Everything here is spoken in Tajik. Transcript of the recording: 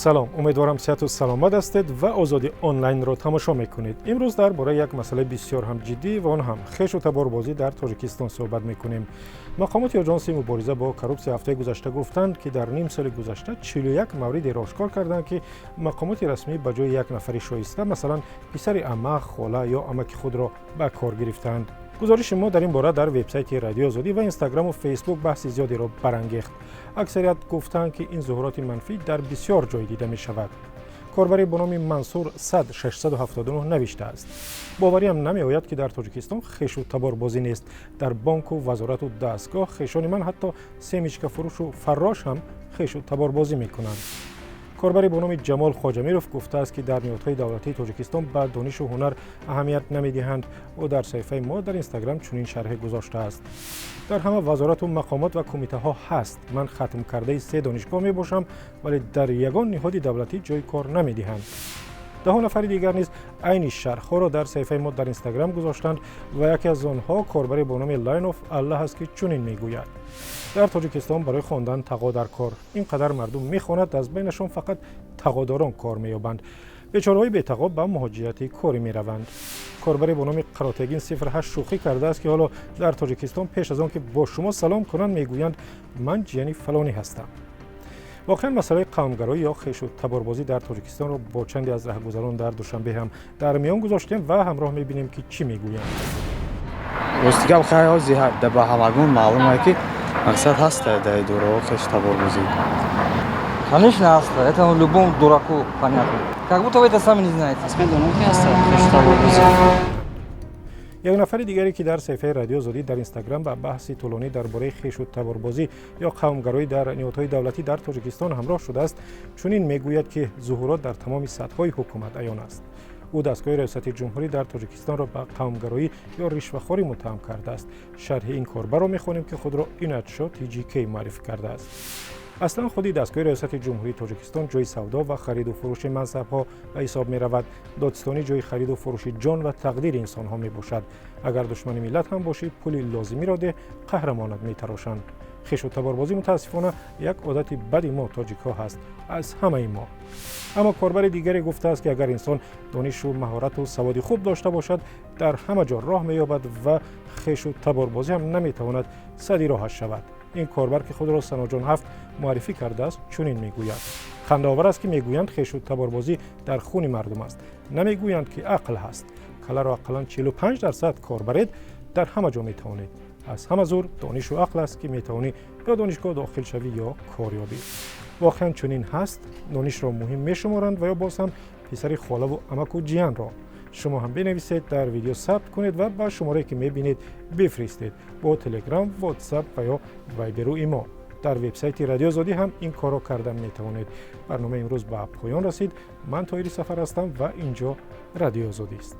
Салом, умедворам, сиҳату саломат ҳастед ва «Озодӣ Онлайнро» тамошо мекунед. Имрӯз дар бораи як масъалаи бисёр ҳам ҷиддӣ ва он ҳам хешу таборбозӣ дар Тоҷикистон суҳбат мекунем. Мақомоти Оҷонси мубориза бо коррупсия ҳафтаи гузашта гуфтанд, ки дар ним соли гузашта 41 мавридеро ошкор карданд, ки мақомоти расмӣ ба ҷои як нафари шоиста, масалан, писари амма, хола ё амаки худро ба кор гирифтаанд. Гузориши мо дар ин бора дар вебсайти Радиои Озодӣ ва Инстаграму Фейсбук баҳси зиёдеро барангехт. Аксарият гуфтанд, ки ин зуҳуроти манфӣ дар бисёр ҷой дида мешавад. Корбаре бо номи Мансур 679 навиштааст: «Бовариам намеояд, ки дар Тоҷикистон хешу таборбозӣ нест. Дар бонку вазорату дастгоҳ хешони ман, ҳатто семечкафурӯшу фаррош ҳам хешу таборбозӣ мекунанд». Корбаре бо номи Ҷамол Хоҷамиров гуфтааст, ки дар ниҳодҳои давлатии Тоҷикистон ба донишу ҳунар аҳамият намедиҳанд. Ӯ дар саҳифаи мо дар Инстаграм чунин шарҳе гузоштааст: «Дар ҳама вазорату мақомот ва кумитаҳо ҳаст. Ман хатмкардаи се донишгоҳ мебошам, вале дар ягон ниҳоди давлатӣ ҷои кор намедиҳанд». Даҳо нафари дигар низ айни шарҳҳоро дар саҳифаи мо дар Инстаграм гузоштанд ва яке аз онҳо корбаре бо номи Line of Аллаҳ аст, ки чунин мегӯяд: «Дар Тоҷикистон барои хондан тағо дар кор. Ин қадар мардум мехонад, аз байнашон фақат тағодорон кор меёбанд. Бечораҳои бетағо ба муҳоҷирати корӣ мераванд». Корбаре бо номи Қаротегин 08 шӯхӣ кардааст, ки ҳоло дар Тоҷикистон пеш аз он ки бо шумо салом кунанд, мегӯянд: «Ман ҷияни фалонӣ ҳастам». Воқеан, масъалаи қавмгароӣ ё хешу таборбозӣ дар Тоҷикистонро бо чанде аз раҳгузарон дар Душанбе ҳам дар миён гузоштем ва ҳамроҳ мебинем, ки чӣ мегӯянд. Рости гап, хай, ҳози ба ҳамагон маълум, ки мақсад ҳаста дар идораҳо хешу таборбозӣ. Конечно, ҳаста. Это любому дураку понятно. Как будто вы это сами не знаете. Медонам, ки ҳаста хешу таборбозӣ. Як нафари дигаре, ки дар саҳифаи Радиои Озодӣ дар Инстаграм ба баҳси тӯлонӣ дар бораи хешу таборбозӣ ё қавмгароӣ дар ниҳодҳои давлатӣ дар Тоҷикистон ҳамроҳ шудааст, чунин мегӯяд, ки зуҳурот дар тамоми сатҳҳои ҳукумат аён аст. Ӯ дастгоҳи раёсати ҷумҳурӣ дар Тоҷикистонро ба қавмгароӣ ё ришвахорӣ муттаҳам кардааст. Шарҳи ин корбарро мехонем, ки худро Инатшо TJK муаррифӣ кардааст: «Аслан худи дастгоҳи раёсати ҷумҳурии Тоҷикистон ҷои савдо ва хариду фурӯши мансабҳо ба ҳисоб меравад. Додстонӣ ҷои хариду фурӯши ҷон ва тақдири инсонҳо мебошад. Агар душмани миллат ҳам бошӣ, пули лозимиро деҳ, қаҳрамонат метарошанд. Хешу таборбозӣ, мутаассифона, як одати бади мо тоҷикҳо ҳаст, аз ҳамаи мо». Аммо корбари дигаре гуфтааст, ки агар инсон донишу маҳорату саводи хуб дошта бошад, дар ҳама ҷо роҳ меёбад ва хешу таборбозӣ ҳам наметавонад садди роҳаш шавад. Ин корбар, ки худро Саноҷон ҳафт муаррифӣ кардааст, чунин мегӯяд: «Хандаовар аст, ки мегӯянд хешу таборбозӣ дар хуни мардум аст. Намегӯянд, ки ақл ҳаст. Каларо ақаллан 45% кор баред, дар ҳама ҷо метавонед. Аз ҳама зур донишу ақл аст, ки метавонӣ ё донишгоҳ дохил шавӣ, ё кор ёбӣ». Воқеан чунин ҳаст? Донишро муҳим мешуморанд ва ё боз ҳам писари холаву амаку ҷиянро? Шумо ҳам бинависед, дар видео сабт кунед ва ба шуморае, ки мебинед, бифиристед бо Телеграм, Ватсап ва ё Вайберу Имо. Дар вебсайти Радиои Озодӣ ҳам ин корро карда метавонед. Барномаи имрӯз ба поён расид. Ман Тоҳири Сафар ҳастам ва ин ҷо Радиои Озодист.